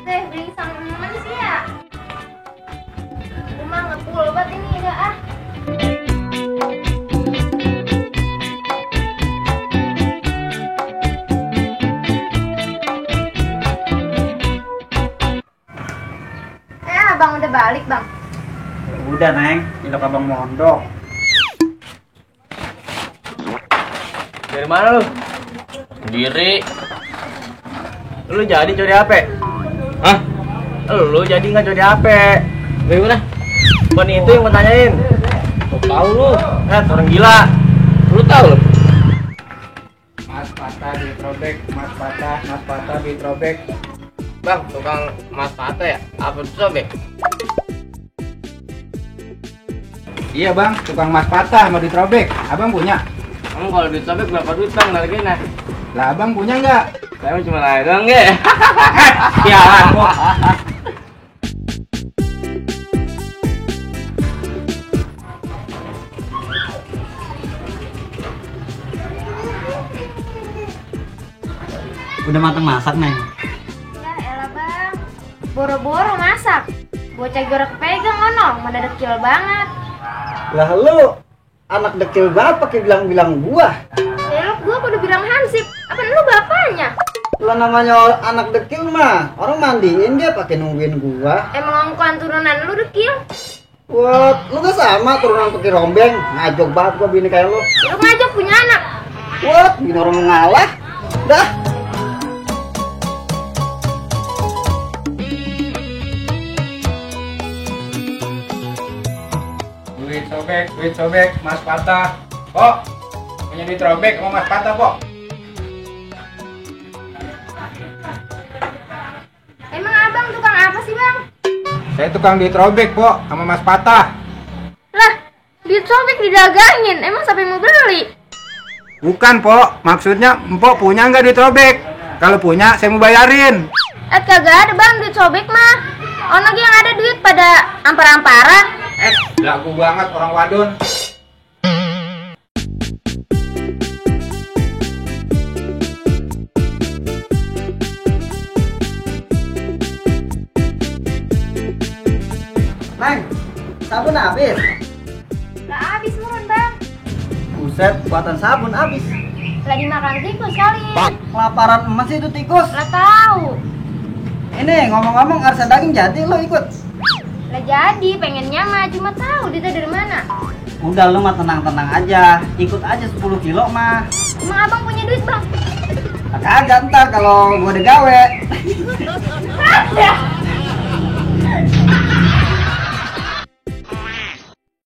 teh beli sama mana sih ya? Rumah ngepul banget ini udah ah. Abang udah balik bang? Udah Neng, indok abang mondok. Dari mana lu? Sendiri. Lu jadi curi HP? Hah? Lu jadi nggak curi HP? Gimana? Bukan itu yang mau tanyain. Tahu lu? Orang gila. Lu tahu lu? Mas patah ditrobek, mas patah ditrobek. Bang, tukang mas patah ya? Apa disobek? Iya bang, tukang mas patah mau ditrobek. Abang punya? Kamu kalau disobek berapa duit bang? Harganya? Lah abang punya nggak? Saya cuma lain ya. Ya. Udah matang masak Neng? Ya elah bang, boro-boro masak. Bocah gerak pegang ono, mana dekil banget. Lah lu anak dekil banget pakai bilang-bilang gua. Ya lu gua udah bilang Hansip, apa lu bapaknya? Lah namanya anak dekil mah orang mandiin dia pakai nungguin gua. Emang angkuhan turunan lu dekil? Wah, lu gak sama turunan pakai rombeng. Ngajok banget gua bini kayak lu. Lu ngajak punya anak? Wah, bini orang ngalah. Dah. Duit sobek, mas patah. Kok? Punya duit robek sama mas patah kok? Emang abang tukang apa sih bang? Saya tukang duit robek kok sama mas patah. Lah, duit sobek didagangin, emang siapa yang mau beli? Bukan Pok, maksudnya Mpok punya nggak duit robek? Kalau punya saya mau bayarin. Kagak ada bang duit sobek mah. Ono yang ada duit pada ampar-amparan. Lagu banget orang wadon. Neng, sabun habis. Lah habis murun bang. Buset, buatan sabun habis. Lagi makan tikus kali. Kelaparan emas itu tikus. Lah tahu. Ini ngomong-ngomong harga daging jadi lo ikut. Lah jadi pengennya mah cuma tahu duitnya dari mana. Udah lu mah tenang-tenang aja. Ikut aja 10 kilo mah. Emang abang punya duit bang? Kagak ntar kalau gua udah gawe. Ada.